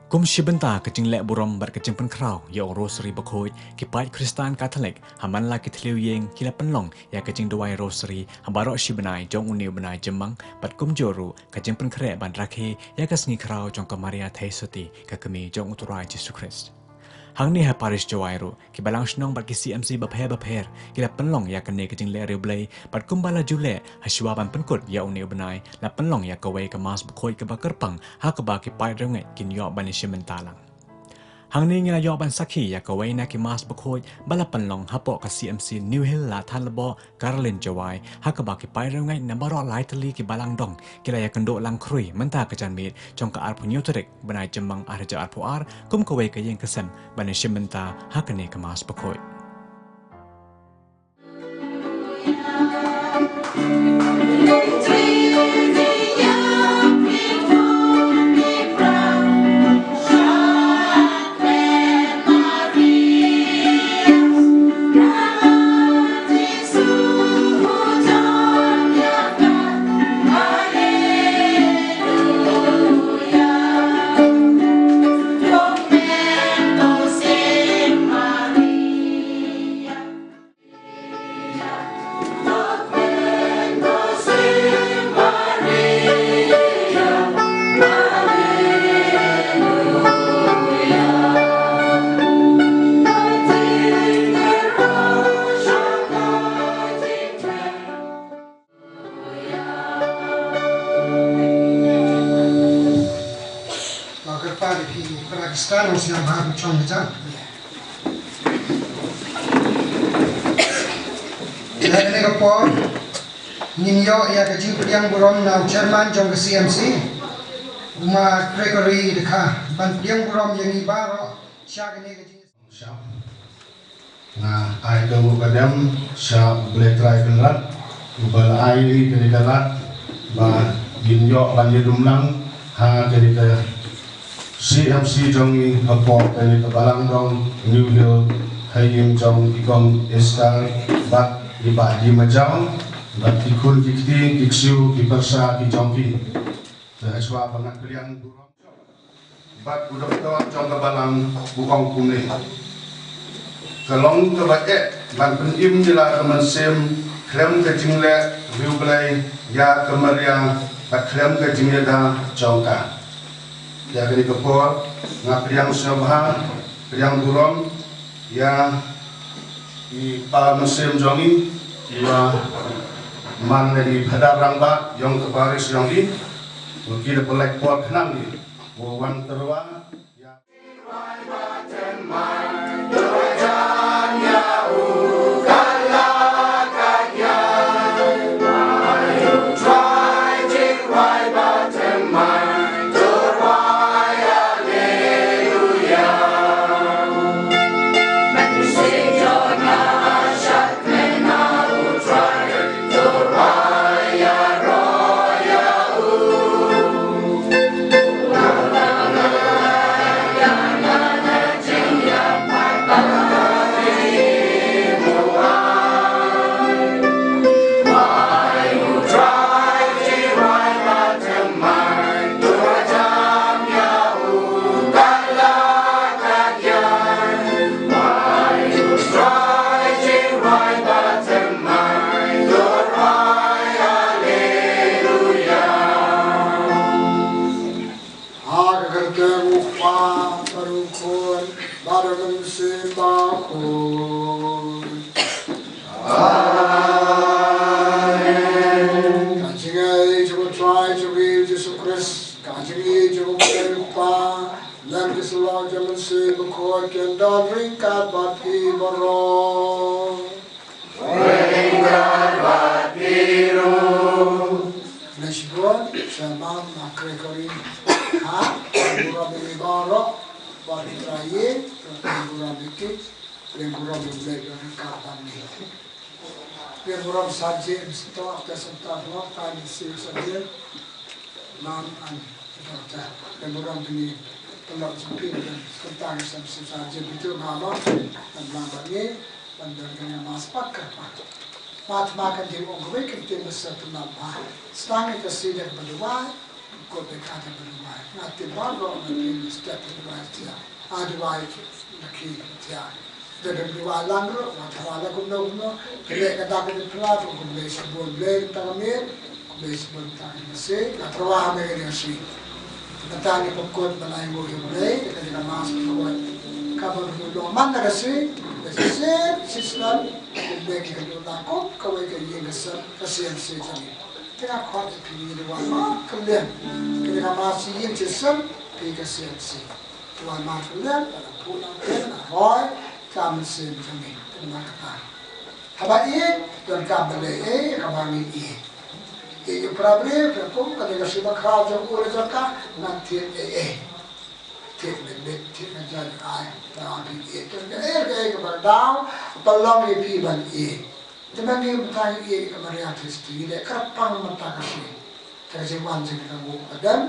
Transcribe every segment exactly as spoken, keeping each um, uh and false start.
Kum shi bynta ka jingleh burom bad ka jingpynkhraw ïa u Rosary Bakhuid, ki paid Khristan Katholik ha man la ki thliew ïing ki la pynlong ïa ka jingduwai Rosary ha baroh shi bnai jong une u bnai Jymmang, bad kumjuh ruh ka jingpynkhreh ban rakhe ïa ka sngi khraw jong ka Maria Theisotti, ka kmie jong u Trai Jisu Khrist. Hangne ha Parish Jowai ruh, ki balang shnong bad ki C M C bapher bapher ki la pynlong ïa kane ka jingleh riewblei, bad kumba la ju leh ha shuwa ban pynkut ïa une u bnai, la pynlong ïa kawei ka Mass Bakhuid kaba kyrpang, ha kaba ki paid riewngeit kin ïoh ban ïashim bynta lang. Hangne ngi la ïoh ban sakhi ïa kawei na ki Mass Bakhuid ba la pynlong hapoh ka C M C New Hill Lahthanlboh, Caroline Jowai, ha kaba ki paid riewngeit na baroh lai tylli ki balang dong ki la ïakynduh lang khrui mynta ka janmiet jong ka arphew hynñiew tarik bnai Jymmang ar hajar arphew ar, kum kawei ka ïing ka sem ban ïashim bynta ha kane ka Mass Bakhuid. Nga kyrpad ïa phi para Khristan, sngewbha phi shong beit. Ïa kane ka por ngin ïoh ïa ka jingpdiang burom na u chairman jong ka C M C, u Ma Gregory Dkhar, ban pdiang burom ïa ngi baroh sha kane ka jing Nga ai ka nguh ka dem sha U Blei Trai Kynrad, uba la ai ïa ngi kane ka lad ba ngin ïoh ban ïadum lang ha kane ka C M C jong ngi hapoh kane ka balang dong New Hill, ha ïing jong i Kong Esther bad i Bah Dima Jaw, bad ki khun ki kti ki ksiew ki pyrsa ki jong ki. Te shuwa ba ngan pdiang burom bad u doktor jong ka balang u ong kumne: Ka long kaba eh ban pynim ïa la ka mynsiem khlem ka jingleh riewblei ïa ka Maria bad khlem ka jingïada jong ka. Ïa kane ka por nga pdiang sngewbha, pdiang burom ïa i pa mynsiem jong ngi, iba man na i Phadar Rangbah jong ka parish jong ngi. Ki da pynlait por khnang ïa u wan tyrwa. Ha ka kyrteng u Kpa bad u Khun bad u Mynsiem Bakhuid. Amen. Ka jingïeit jong u Trai jong ngi Jisu Khrist, ka jingïeit jong u Blei u Kpa, lem ki sla jong u Mynsiem Bakhuid, kin don ryngkat bad phi baroh. Ryngkat bad phi ruh. Khublei shibun, Chairman, Ma Gregory. Ha, burom ïa ngi baroh, bad u Trai, burom ïa ki, burom ïa u Blei, ryngkat bad ngi. Burom Sir James, to, after some time, long time no see you, Sir James. Mam an, ta, ta, da burom kini, pynlong sempit, da, kentang, sem, sem, sa, je, bitu, ma, ma, ban blang, ban ngi, ban don kini, ma, sepat, ka, ma. Ma, ma, kan, di, ong, kawei, kan, di, masa, tu, ma, ma. Setang, ka, si, da, ba, duwai. Ko te ka te ba duwai. Nga te ba ro nga te step duwai tia. A duwai na ki tia. Te ba duwai lang ro, nga te ba la kumno kumno. Te le ka ta ka te pla, ko kumne si bon le ta ka me. Ko kumne si bon ta ka me si. Nga te ba me ka si. Nga ta ni ko ko ba lai mo yo le, ka te ka mas ko. Ka ba du lo man na ka si. Ka si si slam. Ko kumne ki ka du ta ko, ka wei ka yin ka sa, ka si si si. Te nga khot ïa phi, ngi dei wan markylliang. Kane ka masi ïing shisien, phi ka C M C. Te wan markylliang, ka la pun lang phin, la roi, ka mynsiem jong ngi. Te namar kata, haba ïeit, donkam ban leh ei, kaba ngi ïeit. Ïeit ïa u para briew, te kum kane ka sima khraw jong u la jong ka, ngan thied ei ei. Thied mynmiet, thied mynjur ai, te ngan ïeit. Te kaei kaei kaba daw, ba long ïa phi ban ïeit. Te ma ngi mynta ngi ïeit ïa ka Maria Theisotti, ngi leh kyrpang mynta ka sngi. Te ka jingwan jong ngi ka mut ba don,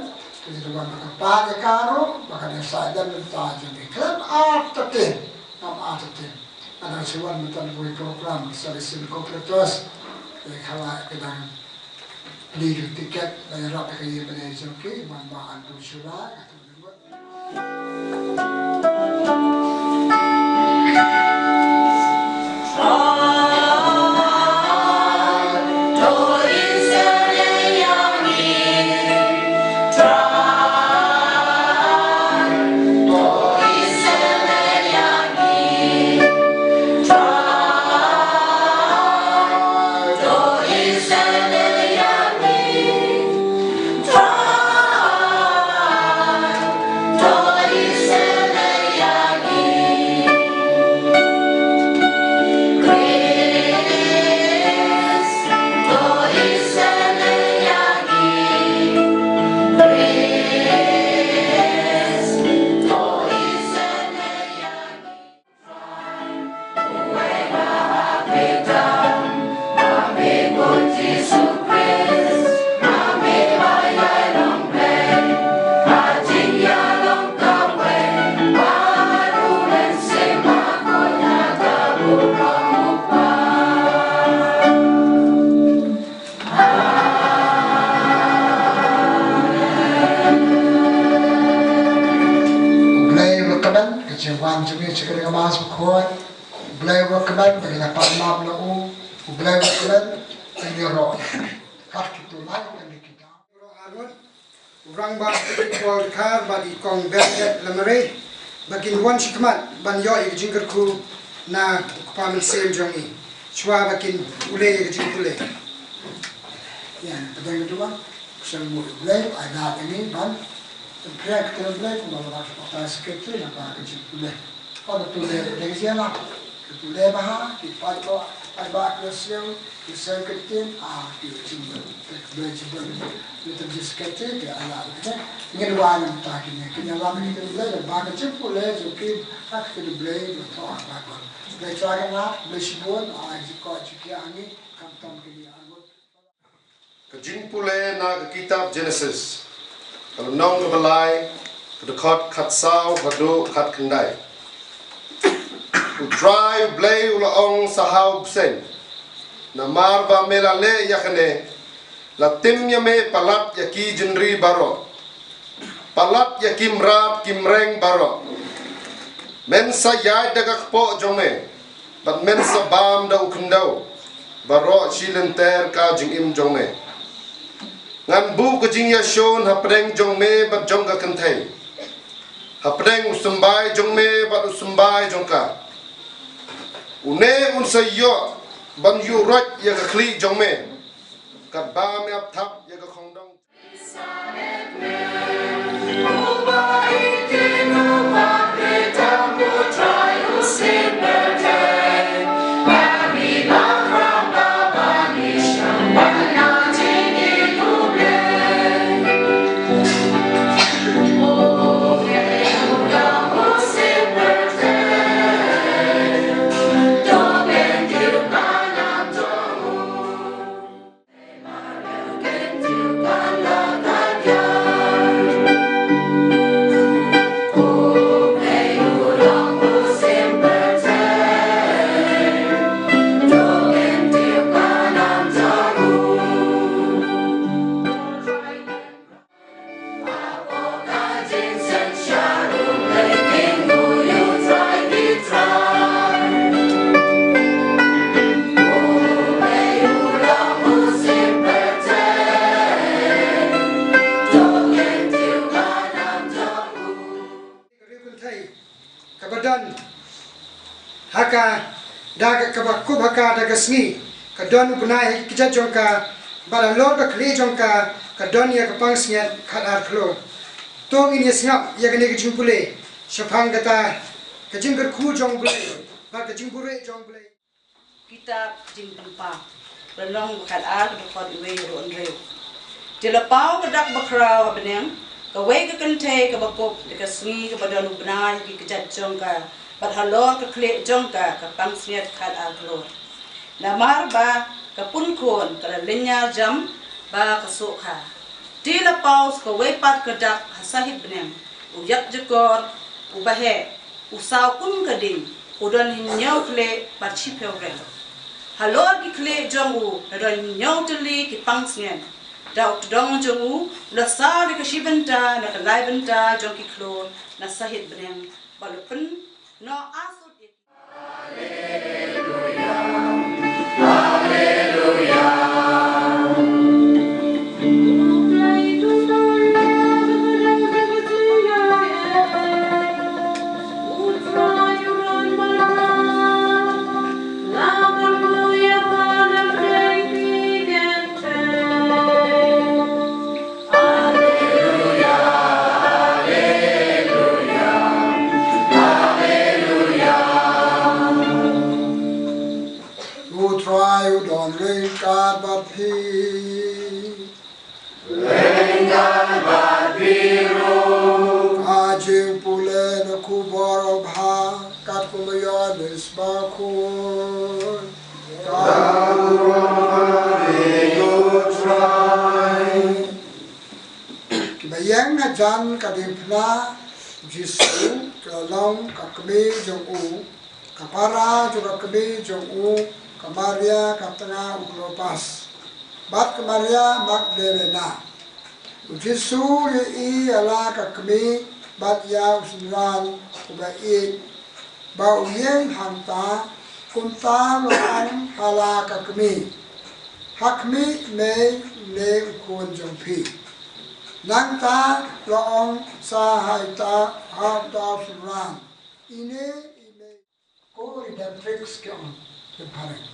te ka jingwan ba kyrpad ïa ka ruh, ba kan ïa sah don mynta jong ngi. Khlem artatien, ngam artatien. Nga dang shu wan mynta na kawei program, sa shisien ko Pretos. Te ka la ka dang plie ka tiket, ba ïarap ïa ka ïing bnai jong ki, wan ba Andrew Shura, ka U Blei u la kmen ka jingwan jong ngi sha kane ka Mass Bakhuid. U Blei u la kmen ba ngi la pan map na u. U Blei u la kmen ba ngi roh. Kat ki tulai ka ngi ki daw. U Rangbah Paul Dkhar bad i Kong Bernadette Lamare ba kin wan shakhmat ban ïoh ïa ka jingkyrkhu na u kpa mynsiem jong ngi. Shuwa ba kin pule ïa ka jingpule. Ïa, pdeng ka duwan, sngewbha ïa U Blei, ai lad ïa ngi ban pynphriang ktien U Blei, kumba la ong ka secretary, naba ka jingpule. Ka pule dei ka jingïalang. Ka pule bha, ki paidbah, paidbah Khristan, ki seng ktien, ah, ki jingpule, ki jingpule, ki jingpule, ki jingpule, ki ala, ki jingpule, ngin wan mynta kine, ki ïalang ki jingpule, ba ka jingpule, jong ki, ha ka jingpule, jong ki, ah, Baibl. Blei Trai Kynrad, Blei shibun, ah, jingkoit jingkhiah ha ngi, khamtam kine, ah, Ka jingpule na ka kitab Genesis, ka lynnong kaba lai, ka dkhot khatsaw haduh khatkhyndai. U Trai U Blei u la ong sha u bseiñ, namar ba me la leh ïa kane, la tim ïa me palat ïa ki jingri baroh. Palat ïa ki mrad ki mreng baroh. Men sa ïaid da ka kpoh jong me, bad men sa bam da u khyndew baroh shi lynter ka jingim jong me. Ngan buh ka jingïashun hapdeng jong me bad jong ka kynthei, hapdeng u symbai jong me bad u symbai jong ka. Une un sa ïoh ban ïuh roit ïa ka khlieh jong me, katba me ap thap ïa ka khongdong. Da ka, kaba kup ha ka da ka sngi ka don u bnai ha ki kjat jong ka, bad halor ka khlieh jong ka ka don ïa ka pansngiat khatar klur. To ngin ïa sngap ïa kane ka jingpule shaphang kata ka jingkyrkhu jong U Blei bad ka jingbuhrieh jong U Blei. Kitab Jingpynpaw, lynnong ba khatar, dkhot wei haduh hynriew. Te la paw ka dak bakhraw ha bneng, kawei ka kynthei kaba kup da ka sngi kaba don u bnai ha ki kjat jong ka bad halor ka khlieh jong ka ka pansngiat khatar klur. Namar ba ka punkhun ka la lynñiar jam ba ka suh kha. Te la paw sa kawei pat ka dak ha sahit bneng, u ïakjakor uba heh, u saw kum ka ding, u don hynñiew khlieh bad shiphew reng. Halor ki khlieh jong u la don hynñiew tylli ki pansngiat. Da u tdong jong u la saw da ka shi bynta na ka lai bynta jong ki khlur na sahit bneng, bad la pynnoh asut ïa ki. U Trai u don ryngkat bad phi. Ryngkat bad phi ruh. Ka jingpule na khubor babha katkum u Ïoannis Bakhuid. Ka burom ha U Trai. Kiba ïeng hajan ka diengphna U Jisu ki la long ka kmie jong u, ka para jong ka kmie jong u, ka Maria ka tnga u Klopas, bad ka Maria Magdalena. U Jisu u ïohi ïa la ka kmie bad ïa u synran uba ïeit, ba u ïeng hangta, kumta u la ong ha la ka kmie, "Ha khmih, i mei, une u khun jong phi." Nangta u la ong sa ha ita, ha uta u synran, "Ine i mei." Co-redemptrix ki ong ki phareng.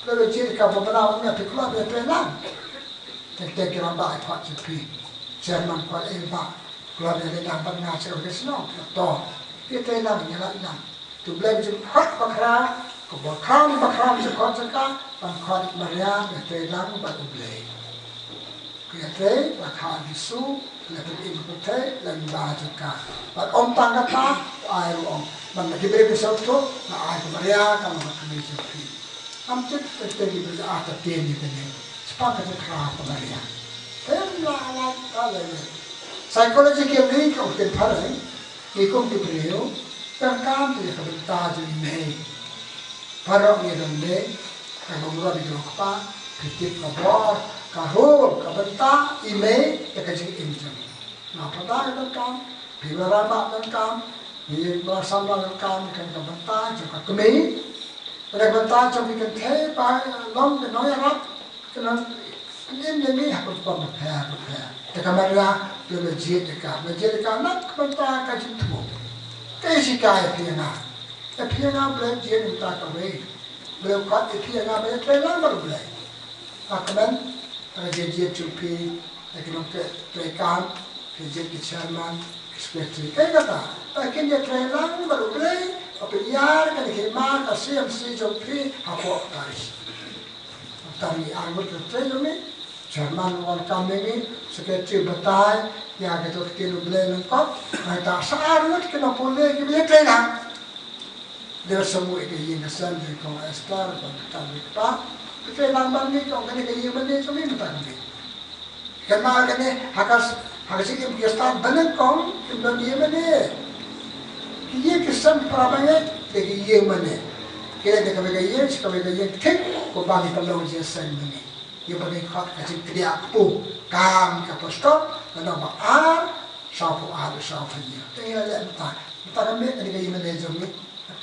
Lada jied ka ba bna u ne phi kloi ba ïatrei lang. Tek tek ki rangbah i khot jong phi. Chairman khot, "Eh bah, kloi ba ïatrei lang bad nga sha ka shnong." To, ïatrei lang, ïalait lang. To U Blei jingkhot bakhraw, ka bakhraw bakhraw jingkhot jong ka, ban khot Maria ba ïatrei lang bad U Blei. Ka ïatrei, la kha Jisu, la pynim ka pyrthei, la lyngba jong ka. Bad ym tang kata, u ai ruh ong, ban da ki briew ki sngewthuh, nga ai ka Maria ka long ka kmie jong phi. Ngam tip te ki briew artatien ïa kane. Shaphang ka jingkhraw ka Maria. Te la la ka la ïa. Psychologically ka ong kin phareng, ngi kum ki briew, pyrkhat ïa ka bynta jong i mei. Baroh ngi don mei, ka bym don i jong u kpa, phi tip ka bor, ka role, ka bynta i mei ïa ka jingim jong ngi. Nga phada nga donkam, phi baroh ma donkam, ngi baroh samla donkam ïa ka bynta jong ka kmie. Ka bynta jong ki kynthei ba long ki nongïarap, ki nong Ym dei ngi ha ka rukom bapher bapher. Te ka Maria, la jied ïa ka, la jied ïa ka na ka bynta ka jingthmu. Kaei shika ïa phi ïa nga? Ïa phi ïa nga Blei jied ïa ka kawei. Blei u khot ïa phi ïa nga ba ïatrei lang bad U Blei. Ha kmen, ha ka jingjied jong phi, ha ki nongtrei kam, ki jied ki chairman, ki secretary. Kaei kata, ba kin ïatrei lang bad U Blei, ba pynïar kane ka hima ka C M C jong phi hapoh parish. Tang ngi ar ngut ka trei jong ngi, chairman welcome ïa ngi, secretary batai ïa kito ki ktien U Blei lyngkot, nangta sa ar ngut ki nongpule kiba ïatrei lang. Dei ba sngewbha ïa ka ïing ka sem jong i Kong Esther bad ka kmie ka kpa, ka trei lang bad ngi, ka ong kane ka ïing mane jong ngi mynta ka dei. Kynmaw kane, ha ka, ha ka jingim Khristan ba nyngkong kim don ïing mane. Ki ïing ki sem para bangeit dei ki ïing mane. Ki dei kawei ka ïing sha kawei ka ïing, thik kumba ngi pynlong jingïaseng mane. Ïa ba ngi khot ka jingkdiah kpu kam ka apostol, lynnong ba ar, sawphew ar, sawphew hynñiew. Te ngi la leh mynta, mynta ka mih kane ka ïing mane jong ngi.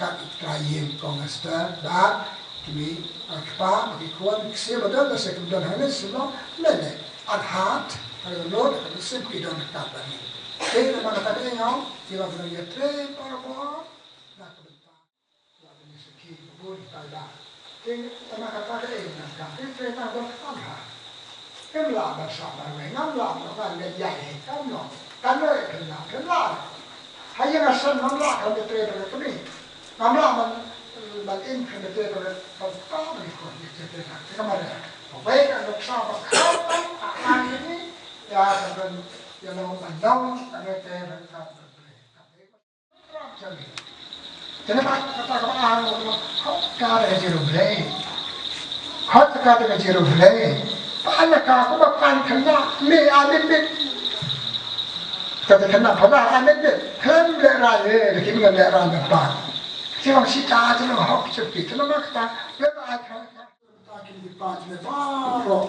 Kat i trai ïing Kong Esther bad kmie, ah, kpa bad ki khun, ki ksiew ba don, lehse kim don hangne shuh, lane at heart, ha ka dohnud, ha ka mynsiem ki don ryngkat bad ngi. Te namar kata ka ïing, ki ba don ïatrei barabor na ka bynta. Bun paidbah. Te tang kata ka ïing nangta, te trei tang don kata bha. Ngam lah ban sah marwei, ngam lah ban ngan ngan ïaid hi, kam long. Kan roi phin lah, phin lah. Ha ïing ha sem ngam lah ban trei ban kmie. Ngam lah ban, ban im ban trei ban, ban kta ban khun, ban trei ban kta. Te ka marwei. Kawei ka nuksa ba kham, a, a, ïa ni, ïa ban, ïa long ban long, kan roi trei ban kta ban trei. Te namar kata ka ba, ah, hok ka da ka jingïarap Blei. Hok ka da ka jingïarap Blei. Pan ka kumba pan khynnah, me a mit mit. Ka da khynnah pala a mit mit. Khlem lehrain, eh, da kim lehrain da pan. Te ong sita, te ong hok shuh phi. Te namar kata, lehrain ka, ka. Ki paid jong me baroh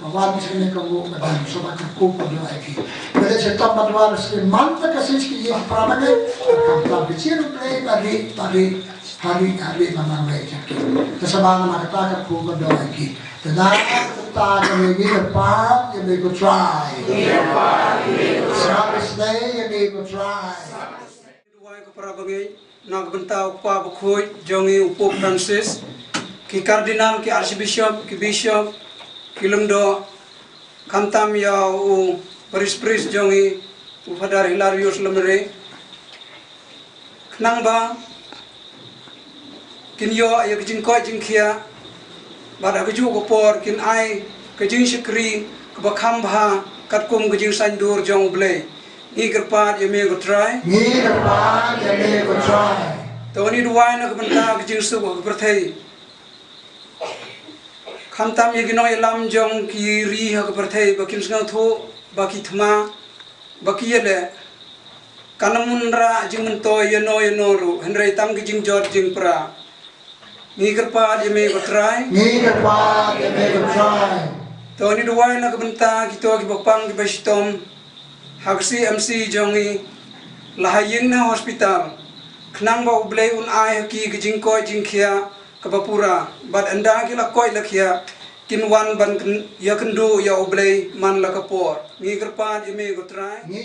ba wan sha kane ka buh madan, sngewbha kyrkhu kyrdoh ïa ki. Ba dei shitom ba dwar sha man ta ka sngi ki ïing ki para bangeit, khamtam ka jingïarap Blei ba ri ba ri, ha ri ha ri ba marwei jong ki. Te sngewbha namar kata kyrkhu kyrdoh ïa ki. Te na kata ka ngi kyrpad ïa me ko Trai. Sngewbha isynei ïa me ko Trai. Duwai ko para bangeit, na ka bynta u Kpa Bakhuid jong ngi u Pope Francis, ki Cardinal, ki Archbishop, ki Bishop, ki lyngdoh, khamtam ïa u Parish Priest jong ngi u Father Hilarius Lamare. Khnang ba kin ïoh ïa ka jingkoit jingkhiah, bad ha kajuh ka por kin ai ka jingshakri kaba kham bha katkum ka jingsaindur jong U Blei. Ngi kyrpad ïa me ko Trai. Ngi kyrpad ïa me ko Trai. To ngin duwai na ka bynta ka jingsuk ha ka pyrthei. Khamtam ïa ki nongïalam jong ki ri ha ka pyrthei ba kin sngewthuh ba ki thma ba ki ïaleh. Kan ym wanrah jingmyntoi ïano ïano ruh, hynrei tang ki jingjot jingpra. Ngi kyrpad ïa me ko Trai. Ngi kyrpad ïa me ko Trai. To ngin duwai na ka bynta kito kiba pang kiba shitom ha ka C M C jong ngi, la ha ïing ne hospital, khnang ba U Blei un ai ha ki ka jingkoit jingkhiah kaba pura, bad ynda ki la koit la khiah, kin wan ban kyn-, ïakynduh ïa U Blei man la ka por. Ngi kyrpad ïa me ko Trai. Ngi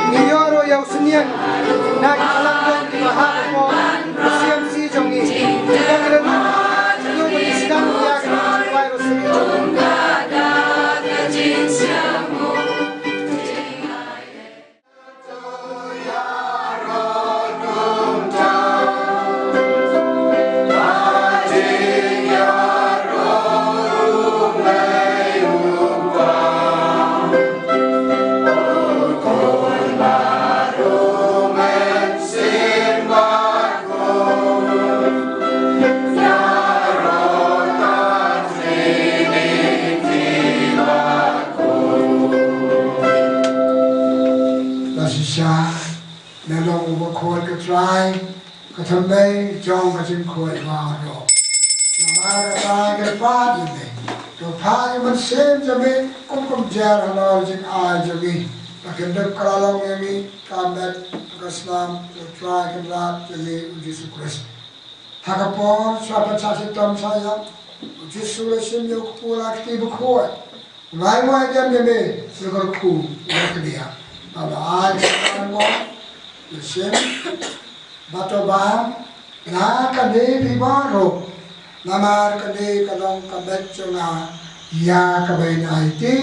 Ngi ïoh ruh ïa u sniang na ki khyllung kiba ha ka por ka C M C jong ngi. Kong Ren, ngi sdang ïa ka jingduwai rosary jong ngi. La shisha, me long u bakhuid ko Trai, ka thymmei jong ka jingkhuid baroh. Namar kata ngi kyrpad ïa me, to phah ïa u Mynsiem jong me kum kumjuh halor jingai jong ngi, ba kin dep kylla long ïa ngi ka met ka snam jong u Trai Kynrad jong ngi u Jisu Khrist. Ha ka por shuwa ban shah shitom shah ïap, u Jisu u la shim ïa u kpu la ka kti bakhuid. U la ai wai dem ïa me, u la kyrkhu, u la kdiah. Bad u la ai ka mon, u la shim, bad u ong, na kane phi baroh, namar kane ka long ka met jong nga, ïa kaba in aiti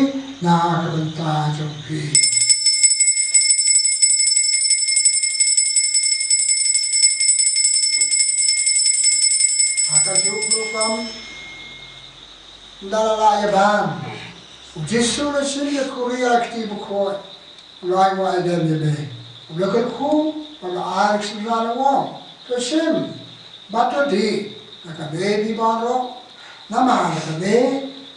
na ka bynta jong phi. Ha kajuh ka rukom, ynda la lah ïa bam, u Jisu u la shim ïa ka ri ha ka kti bakhuid, u la ai wai dem ïa me, u la kyrkhu, La ai shisha la ong, to shim bad to dih na kane baroh, namar kane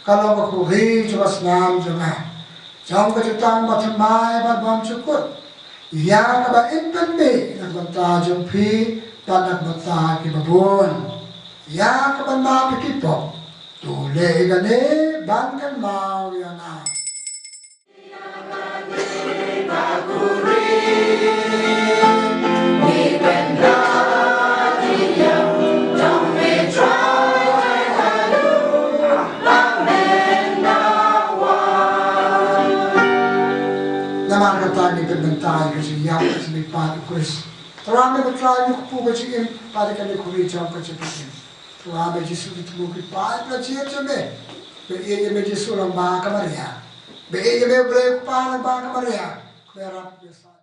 ka long ka khuri jong ka snam jong nga, jong ka jutang bathymmai bad bymjukut, ïa kaba in pynmih na ka bynta jong phi bad na ka bynta kiba bun, ïa kaban map ïa ki pop. To leh ïa kane ban kynmaw ïa nga. Namar kata ngi pynbynta ïa ka jingïap ka jingmihpat u Khrist. Trai, me Trai, me kpu ka jingim, pat ïa kane ka khuri jong ka jingim. Trai, me Jisu, ki thmu ki paid la jied jong me. Ba ïeit ïa me Jisu lyngba ka Maria. Ba ïeit ïa me Blei Kpa lyngba ka Maria. Khublei rap ïa sa.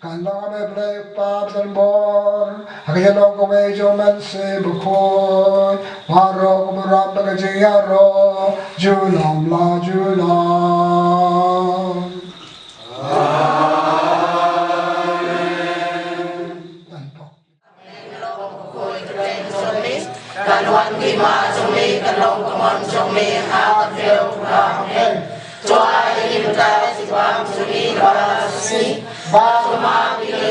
Kan long me Blei Kpa ba donbor ha ka jinglong kawei jong u Mynsiem Bakhuid, baroh ka burom bad ka jingïaroh junom la junom. Amen. Kan wan ki ma jong me, kan long ka mon jong me ha ka pyrthei. Amen. To ai ïa ngi mynta ka jingbam jong ngi kaba shisha, bad to map ïa ngi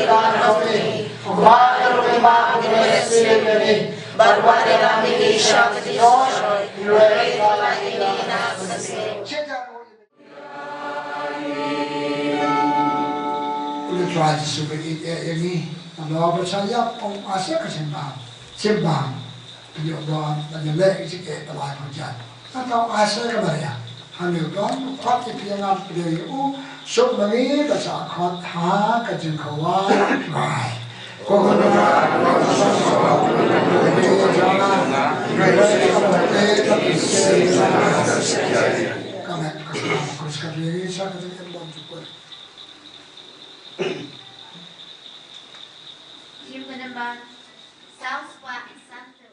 kumba ngi map ïa ki ma ki meh shisha ïa ngi, bad wat ïalam ïa ngi sha ka jingshoi, hynrei khlaiñ ïa ngi na ka sniew. U Trai Jisu ba ïeit ïa ngi, nalor ba sha ïap u ong, ai sa ka jingbam, jingbam. Pynïoh don ban ïaleh ïa ka jingeh ba lai marjan. Nangta u ai sa ïa ka Maria. Hangne u don u khot ïa phi ïa nga, pdiang ïa u. Suk ma ngi ba sha khot ha ka jingkhawai u Trai. Ka met ka sla Khrist ka ri sa ka jingim bymjukut. Jingpynbna saw spah san phew.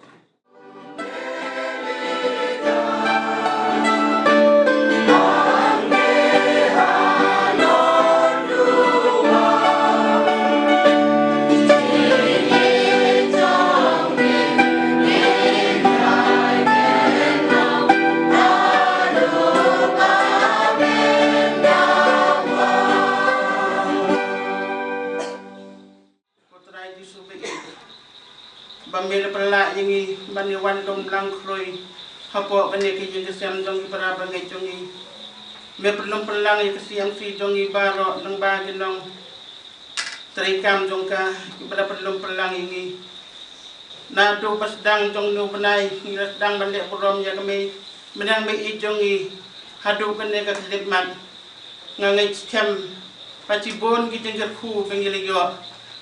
Ko Trai Jisu ba ïeit, ba me la pynlah ïa ngi ban ïa wan long blang khroi hapoh kane ka ïing ka sem jong ngi, para bangeit jong ngi. Me pynlong pynlang ïa ka C M C jong ngi baroh lyngba ki nongtreikam jong ka kiba la pynlong pynlang ïa ngi. Naduh ba sdang jong une u bnai ngi la sdang ban leh burom ïa ka mei bneng ba ïeit jong ngi haduh kane ka khyllipmat. Nga ngeit skhem ba shibun ki jingkyrkhu ba ngi la ïoh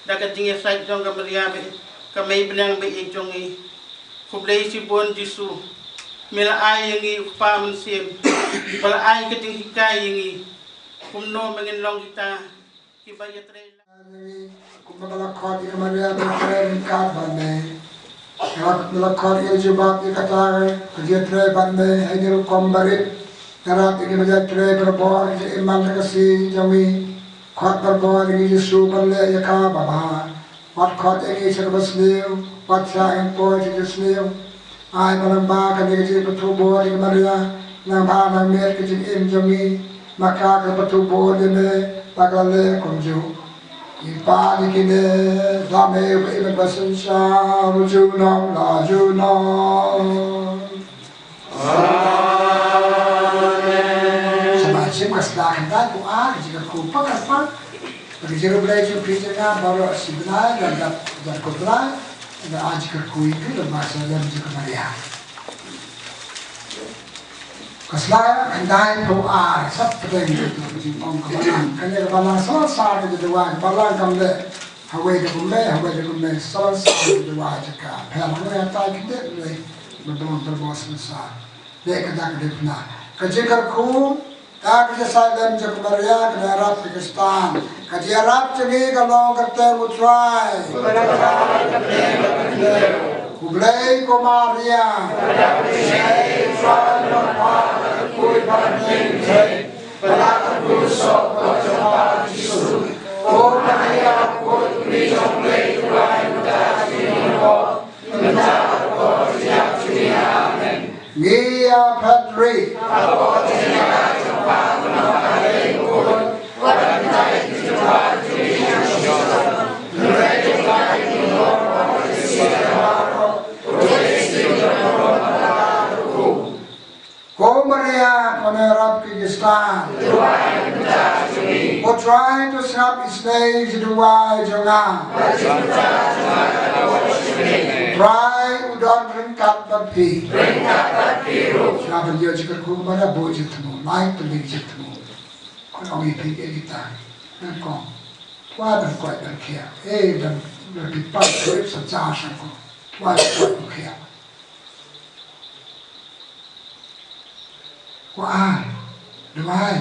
da ka jingïasaid jong ka Maria ba ka mei bneng ba ïeit jong ngi. Khublei shibun Jisu, me la ai ïa ngi u Kpa Mynsiem ba la ai ka jinghikai ïa ngi kumno ba ngin long kita kiba ïatrei. Kumba la khot ïa ka Maria ba ïatrei ryngkat bad me, kumba la khot ïa ka jubab ïa kata ka jingïatrei bad me ha kane ka rukom barit. Nga wrap ïa ngi ba ïatrei barabor ïa ka imlang ka si jong ngi. Khot barabor ïa ngi Jisu ban leh ïa ka babha. Wat khot ïa ngi sha kaba sniew, wat shah ïa ngi poi sha ka jingsniew. Ai ba lyngba kane ka jingpynthut bor ïa ka Maria, nang bha nang miet ka jingim jong ngi, ma ka ka pynthut bor ïa me, ba ka la leh kumjuh. Ngi pan ïa kine da me uba im bad uba synshar junom la junom. Amen. Sa ma shim ka sla kynta ko a ka jingkyrkhu pa ka pa. Ka jingïaroh Blei jong phi jong nga baroh shi bnai, lada, lada ko Blei, lada ai jingkyrkhu ïa phi, lada ma sha lem jong ka Maria. Ka sla khyndai phew ar, sap pdeng jong ka jingong ka balang. Kane ka balang sa sa ka jingduwai, ka balang kam leh hawei da kumne, hawei da kumne, sa sa ka jingduwai jong ka. Pher hawei hatai kdit leh, ba balang ba sa sa. Dei ka dak dei pna. Ka jingkyrkhu, ka jingïasaid lem jong ka Maria, ka ïarap ka Khristan. Ka jingïarap jong ngi ka long kyrteng u Trai. Khublei ko Maria. Ia Padre. Ko Maria, ko Nongrap ki Khristan. Ko Trai, to sngap isynei ïa ki duwai jong nga. Trai u don ryngkat bad phi. Sngap ban ïoh jingkyrkhu, ban buh jingthmu, lai tylli jingthmu. Ong ïa phi ïa kita. Nyngkong. Kwah ban koit ban khiah. Eh, ban ban phi pat, kwah sa ja shangkong. Kwah ban koit ban khiah. Ko ar, duwai,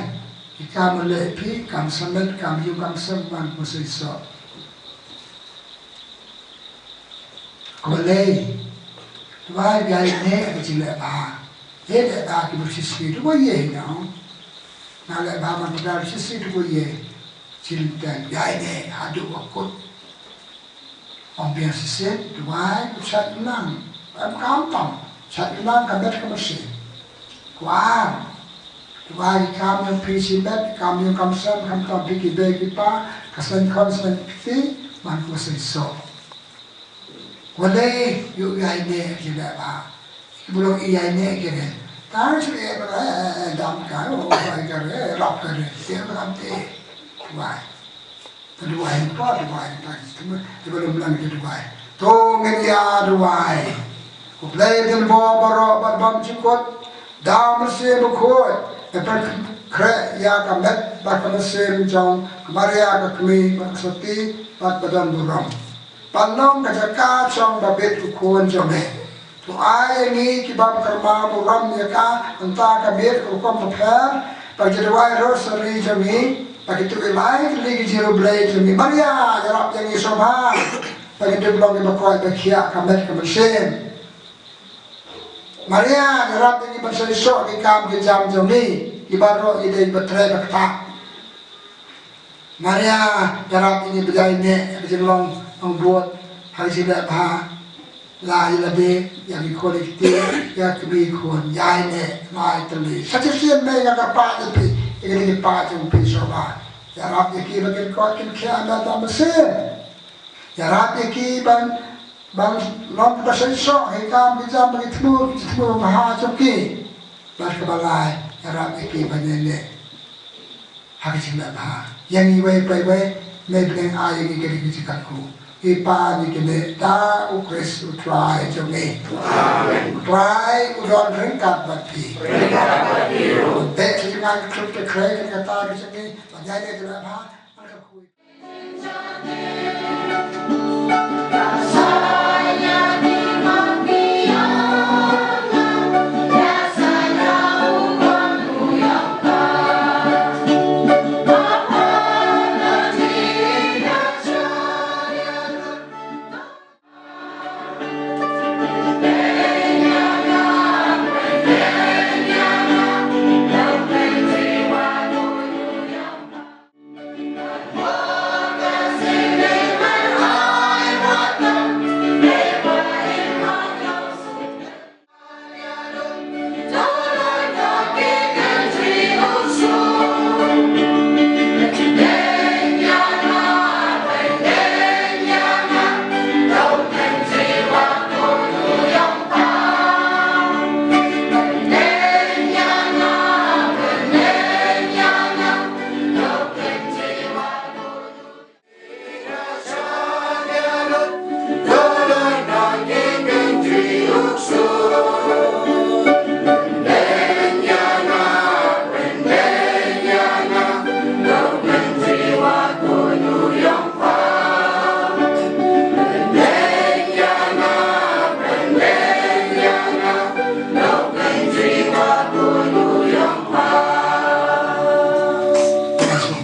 ki kam leh phi, kam samen, kam ïung kam sem, ban ko seisoh. Ko lei, duwai, ïaineh ka jingleh bha. Ïaineh bha ki bor shisngi, duwai ïa hi nong. Nga leh bha man pdar shisngi, duwai ïa. Jingteng, ïaineh, haduh ba kut. Ong biang shisien, duwai, u shait u nang, em kam tam, shait u nang ka met ka mynsiem. Kwah, duwai kam ïong phi shimet, kam ïong kam sem, kam tam phi ki bei ki pa, ka seng khon seng kti, man ko seng so. Wale, yu ïaineh ki leh bha. Ki bulong ïaineh ki re. Tang shu eh, eh, eh, dam ka, oh, bai ka re, rap ka re. Te ba kam te. Duwai. Ka duwai pa, duwai pa, ka duwai, ka duwai, ka duwai, ka duwai. To ngin ïa duwai. Ko Blei Trai baroh, bad bym jukut, da u Mynsiem Bakhuid, e pynkhreh ïa ka met bad ka mynsiem jong ka Maria ka kmie, bad ka sotti, bad ba don burom. Ban long ka jaka shong ba bit u Khun jong me. To ai ïa ngi ki bym kyrmen burom ïa ka, mynta ka miet ka rukom ka pher, ba ki duwai rosary jong ngi, ba ki tu ki lai ki li ki jingïaroh Blei jong ngi. Maria, ïarap ïa ngi sngewbha, ba ngin dup long kiba koit ba khiah ka met ka mynsiem. Maria, ïarap ïa ngi ban seisoh ki kam ki jam jong ngi, kiba roh ïa dei ba trei ba ktah. Maria, ïarap ïa ngi ba ïaineh, ïa ka jinglong nongbud, ha ka jingleh bha, la ïa lade, ïa ki khun ki kti, ïa ki kmie khun, ïaineh, lai tylli. Sa shisien me nga kyrpad ïa phi, ïa kine ki paid jong phi sngewbha. Ïarap ïa ki ba kin koit kin khiah ha ka mynsiem. Ïarap ïa ki ban, ban long kiba seisoh, ha ki kam ki jam, ba ki thmu, ki thmu bha jong ki. Bad kaba lai, ïarap ïa ki ban ïaineh. Ha ka jingleh bha. Ïa ngi iwei pa iwei, me bneng ai ïa ngi kane ka jingkyrkhu. Ngi pan ïa kine da u Khrist u Trai jong ngi. Amen. U Trai u don ryngkat bad phi. Ryngkat bad phi ruh. Bad sa jingwan khlem khreh kane kata ka jong ngi. Ban ïaineh ka jingleh bha. Ban kyrkhu.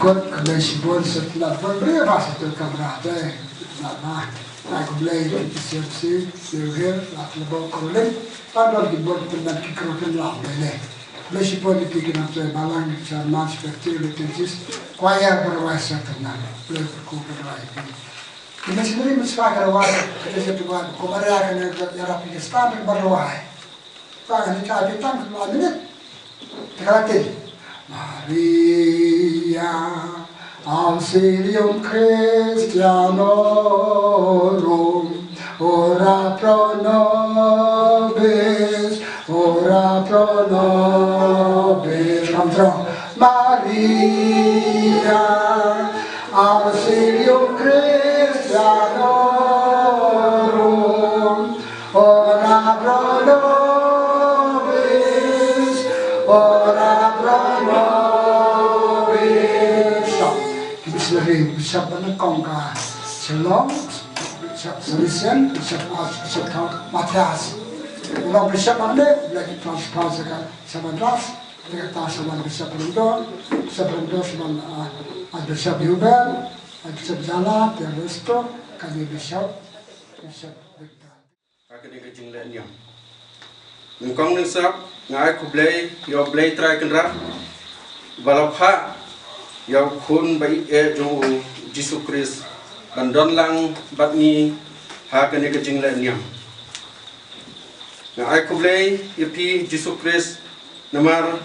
Kot ka dei shibun sa tnat ban bri ba sa tu kamra dei tnat ba. Ai ko Blei ki siam si, siam hir, la tlebo ko lim. Tan don ki bun tnat ki kru tnat dei ne. Blei shibun ki ki nam tu balang ki chairman secretary le tinjis. Choir ba rwai sa tnat. Blei ko ba rwai. Ki missionary mispa ka rwai. Ka dei sa tu ba ko Maria ka ne ïarap ki stan ba rwai. Tang ni ka di tang la minit. Teka tin. Maria Auxilium Christianorum, ora pro nobis, ora pro nobis. Come through. Maria Auxilium Christianorum, ora pro nobis, ora pro nobis. Ki missionary, Bishop ba nyngkong ka Shillong, Bishop Salesian, Bishop Archbishop Matthias. Long Bishop Ande, lagi transfer ka Shillong Ras, lagi ta Shillong Bishop London, Bishop London, Shillong, ah, Archbishop Hubert, Archbishop Zala, Pierre Resto, kali Bishop, Bishop Victor. Ha kane ka jingleh niam. Nyngkong nyngsap, nga ai khublei ïa U Blei Trai Kynrad ba la phah ïa u Khun ba ïeit jong u, Jisu Khrist, ban don lang bad ngi ha kane ka jingleh niam. Nga ai khublei ïa phi Jisu Khrist namar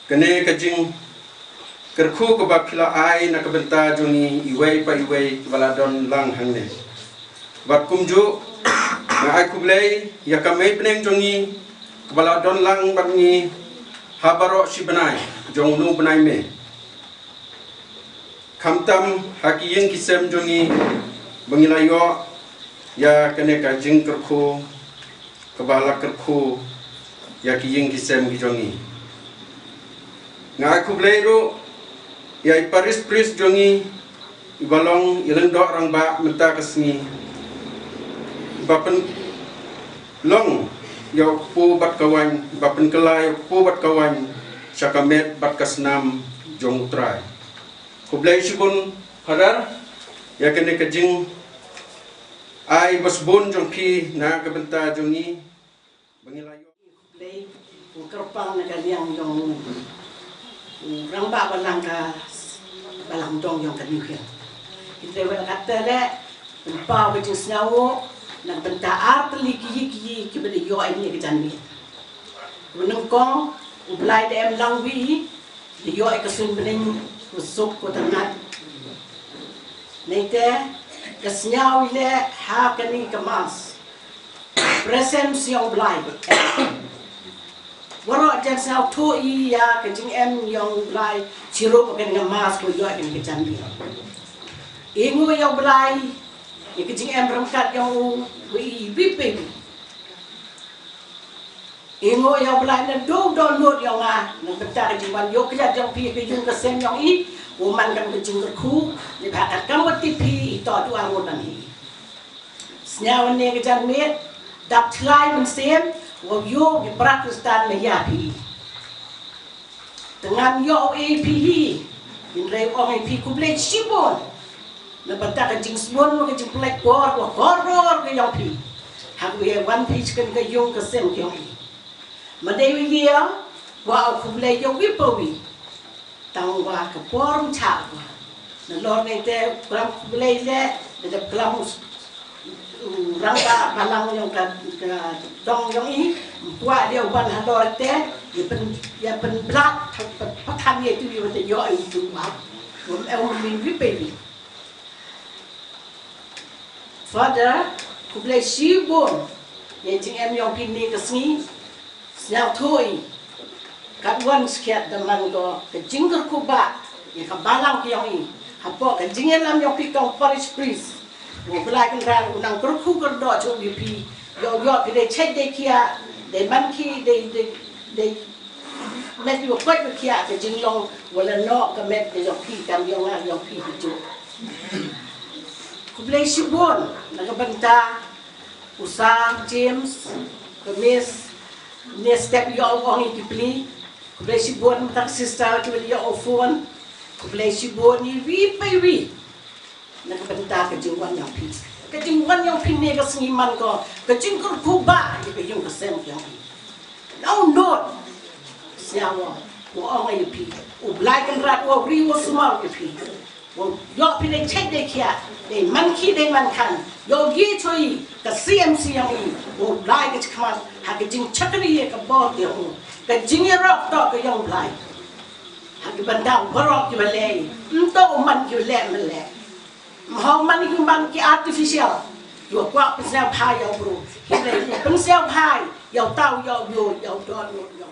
kane ka jingkyrkhu kaba phi la ai na ka bynta jong ngi iwei pa iwei kiba la don lang hangne. Bad kumjuh nga ai khublei ïa ka mei bneng jong ngi kaba la don lang bad ngi ha baroh shi bnai jong une u bnai May. Khamtam ha ki ïing ki sem jong ngi ba ngi la ïoh ïa kane ka jingkyrkhu kaba la kyrkhu ïa ki ïing ki sem ki jong ngi. Nga ai khublei ruh ïa i parish priest jong ngi iba long i Lyngdoh Rangbah mynta ka sngi, iba pynlong ïa u kpu bad ka waiñ, iba pynkylla ïa u kpu bad ka waiñ sha ka met bad ka snam jong U Trai. Khublei shibun Father ïa kane ka jingai ba sbun jong phi na ka bynta jong ngi ba ngi la ïoh. Khublei, u kyrpang na ka liang jong u rangbah balang ka, balang dong jong ka New Hill. Hynrei wat la katta leh, pynpaw ka jingsngew na ka bynta ar tylli ki ïing ki ïing kiba la ïoh ïa ka janmiet. Nyngkong U Blai da em lang wi, da ïoh ïa ka suiñ bneng, ka suk ka tyrnat. Neite ka sngew ïaleh ha kane ka Mass, presence ïa U Blai. Baroh jan sngewthuh ïa ka jingem ïa U Blai, chirup kane ka Mass ko ïoh kane ka janmiet. Ïnguh ïa U Blai ïa ka jingem ryngkat ïa u, wi wi wi. Ïnguh ïa U Blai na dong dohnud ïa nga na ka bynta ka jingwan ïoh kjat jong phi ka ïing ka sem jong i, u man kam ka jingkyrkhu, ne ba ka kam ka tipi i to duar ngut ban hi. Sngew ne ka janmiet, dap chlai mynsiem, wa ïoh ki para Khristan la ïa phi. Te ngan ïoh ïa phi hi, hynrei ong ïa phi khublei shibun. Na bynta ka jingsbun, ka jingpynlait por, ka horor ka ïong phi. Ha kaba ïa wan phi sha kane ka ïing ka sem ka ïong i. Ma dei u ïa, wa u khublei ïa u wi pa wi. Tang wa ka por um chah wa. Nalor ngi te klam khublei leh, da dep klam u s-, u rangbah balang ïong ka, ka dong ïong i, kwah dei u ban halor te, ïa pyn, ïa pynblat, pat, pat, pat tham ïa tu ïa u te ïoh ïa u tu wa. Um, eh, um, wi, wi, baby. Father, khublei shibun. Ïa jingem ïong phi ne ka sngi. Sngewthuh i. Katwan skhiat da man ko ka jingkyrkhu ba ïa ka balang ka ïong i. Hapoh ka jingïalam ïong phi ka parish priest. U Blai Kynrad u nang kyrkhu kyrdoh jong ïa phi. Ïong ïong phi dei check dei kia, dei man ki, dei, dei, dei met ïa u koit ïa kia ka jinglong wala noh ka met ka ïong phi kam ïong nga ïong phi hi ju. Khublei shibun na ka bynta u Sir James, ka Miss, ne step ïoh u ong i ki pli. Khublei shibun mynta ka sister kiba la ïoh u phone. Khublei shibun i wi pa i wi. Na ka bynta ka jingwan ïong phi. Ka jingwan ïong phi ne ka sngi man ko. Ka jingkyrkhu ba ïa ka ïing ka sem ïong phi. Nau not. Sngewbha. U ong ïa phi. U Blai Kynrad u ri u sumar ïa phi. Ïoh phi dei check dei khiah, dei man ki dei man kan. Ïoh gi chui ka C M C ïong i. U Blai ka chikhmat ha ka jingchakri ïa ka bor ïong u. Ka jingïarap to ka ïong Blai. Ha ki bynta baroh ki ba leh. Ym to man ki leh man leh. Ym hong man ki man ki artificial. Ïoh kwah pynsngew phai ïa u bru. Ki leh pynsngew phai ïa u taw ïa u ïoh ïa u don ïoh.